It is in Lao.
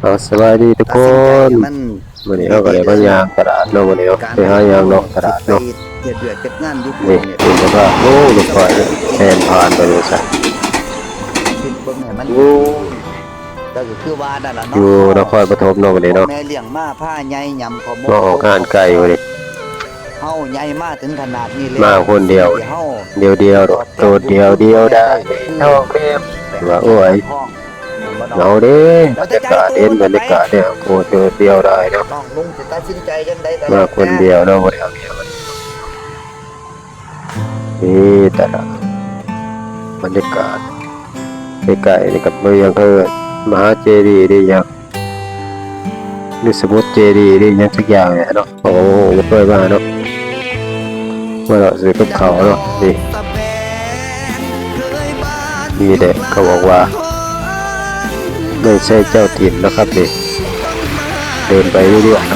ເອົາ ສະບາຍດີທຸກຄົນ ມື້ນີ້ເຮົາກໍໄດ້ມາຍ່າງຕະຫຼາດເນາະ ມື້ນີ້ເນາະ ໄປຫາຍ່າງເລາະຕະຫຼາດເນາະ ເຮັດວຽກເຮັດງານຢູ່ພຸ້ນນີ້ ເປັນສະພາບ ໂອ້ ລົດໄຟແລ່ນຜ່ານໄປເລີຍຊະ ຄິດເບິ່ງໃຫ້ມັນ ໂອ້ ກໍຄືວ່ານັ້ນລະເນາະ ຢູ່ນະຄອນປະຖົມເນາະ ມື້ນີ້ເນາະ ແມ່ລ້ຽງມາພາໃຫຍ່ຫຍ້ຳເຂົ້າໝົກ ມາອອກງານໄກມື້ນີ້ ເຮົາໃຫຍ່ມາເຖິງຂະໜາດນີ້ແລ້ວ ມາຄົນດຽວ ດຽວໆ ໂດດໆ ດຽວໆ ດຽວດາຍ ນ້ອງແພມ ວ່າ ໂອ້ຍ ເຫງົາເດ້ ບັນຍາກາດເຫັນບັນຍາກາດແລ້ວ ໂອ້ ໂດດດຽວດາຍເນາະ ນ້ອງລຸງຊິຕັດສິນໃຈຈັ່ງໃດກໍແລ້ວແຕ່ ມາຄົນດຽວເນາະ ບໍ່ໄດ້ເອົາເມຍ ນີ້ຕະຫຼາດ ບັນຍາກາດໃກ້ໆ ນີ້ກໍມີຫຍັງ ເອີ ມະຫາເຈດີ ນີ້ຫຍັງ ຫຼື ສະໝຸດເຈດີ ຫຼື ຫຍັງສັກຢ່າງນີ້ເນາະ ໂອ້ ບໍ່ເຄີຍມາເນາະ ມາເລາະຊື້ກັບເຂົ້າເນາະ ນີ້ ນີ້ແຫຼະ ເຂົາບອກວ່າ ໄມ່ໃຊ່ເຈົ້າຖິ່ນນະຄັບນີ້ ເດີນໄປເລື້ອຍໆ ເນ